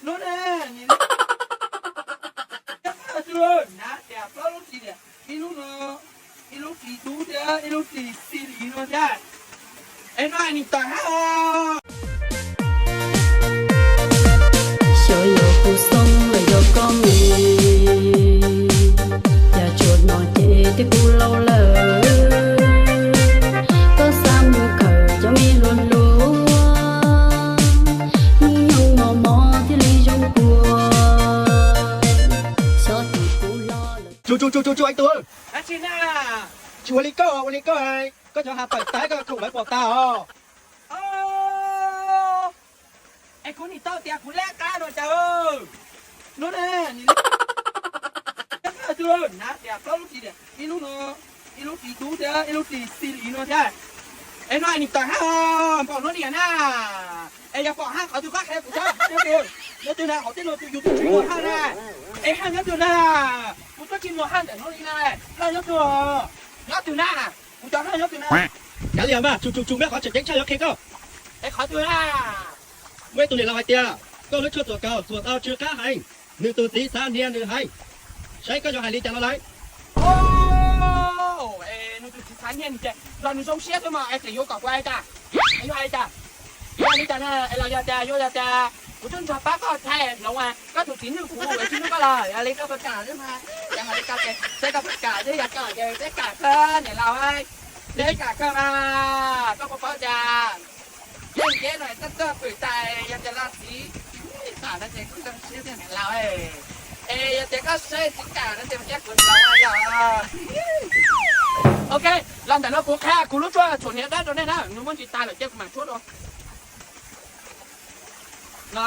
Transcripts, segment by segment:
Hnub na, nim no, na tias plaub lub ris, ib lub no, ib lub ris dub thiab ib lub ris xi li no thiab. Es no nim tawm hab os. Xyov yog kuv xoob los yog koj me, cas tsuas hnov ces twb kuv laus lawm. Koj xav mus khaws cov me hluas hluas, hnub nyoog mos mos thiaj li zoo kua. Xyov tus kuv hlob lawm. Tsu, tsu, tsu, tsu, tsu, ib tug. Dab tsi na? Tsis ua li koj, ua li koj hais, koj cov has pawm tas koj khoom lawv pom tas os. Es kuv nim tau tias kuv leb qab no cas. Hnub na, nim no, na tias plaub lub ris, ib lub no, ib lub ris dub thiab ib lub ris xi li no thiab. Es no nim tawm hab os, npaum no niam na. Es yog pom hab qhov twg koj qhia kuv tso, nyob twg, nyob twg na, qhov twg no tus yus twb tsis muaj hab na. Es hab nyob twg na? Kuv twb tsis muaj hab ntawm no li na. Hab nyob twg? Nyob twg na? Kuv cov hab nyob twg na? Kav liam mas, tsu tsu tsu, muaj qhov tseem ceeb tshaj yuav qhia koj. Es qhov twg na? Muaj ib tug niam laus hais tias koj lub tshuaj txuas kaus txuas tau tsw qab heev, nws tus txiv xav hnia nws heev. Saib koj yuav hais li cas no lawm? Es nws tus txiv xav hnia nws ces los nws zoo siab xwb mas es tseem yuav kom kuv hais cas? Es yuav hais li cas? Yuav hais li cas na? Es los yog tias, yuav yog tias kuv twb nrog pab koj thaij hloov koj tus txiv nwj kuv es tsis hlub koj los yog li koj puas kam xwb mas. Yog hais li koj ces saib koj puas kam xwb, yog kam ces peb kam kawg niam laus. Peb kam kawg mas, koj puas paub cas? Yeej nce no txaj txaj pwm tas, yog tias los txiv kam no ces kuj zoo siab thiab niam laus. Es yog tias koj saib txiv kam no ces mus thiab kuv niam laus yog. Ok, los ntawm no kuv qhia kuv lub tshuaj txhuam hniav dawb rau nej na, nws muaj ntsis tas lawm ces kuv mam tshuab dua. No,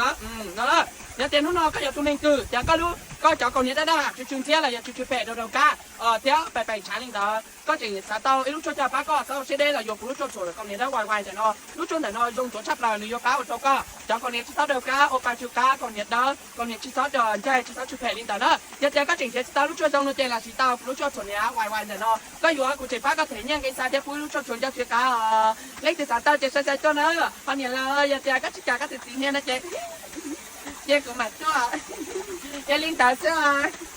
yog tias hnub no koj yog tus neeg twg cas koj lub, koj cov kaus hniav dawb dawb tsw tsw ntxhiab los yog tsw tsw phem rau rau kab thiab pem pem tshav li ntawd, koj tseem xav tau ib lub tshuaj coj pab koj txhob siab deb los yuav kuv lub tshuaj txhuam kaus hniav dawb Wise Wise ntawm no. Lub tshuaj ntawm no zoo ntxuav tshaj plaws, nws yuav pab ua rau koj cov kaus hniav tsis txhob daws kab, ua pa tsw qab, kaus hniav dawb, kaus hniav tsis txhob daws ncaig, tsis txhob tsw phem li ntawd na. Yog tias koj tseem nrhiav tsis tau lub tshuaj zoo no ces lam sim tau kuv lub tshuaj txhuam hniav Wise Wise ntawm no. Koj yuav kuv tseem pab koj them nyiaj nqi xa thiab pub lub tshuaj txhuam ncauj tsw qab os. Leej twg xav tau ces sai sai tuaj na. Ho niam laus, yog tias koj tsis kam koj tus txiv hnia no ces cia kuv mam tuaj. Yog li ntawd xwb os.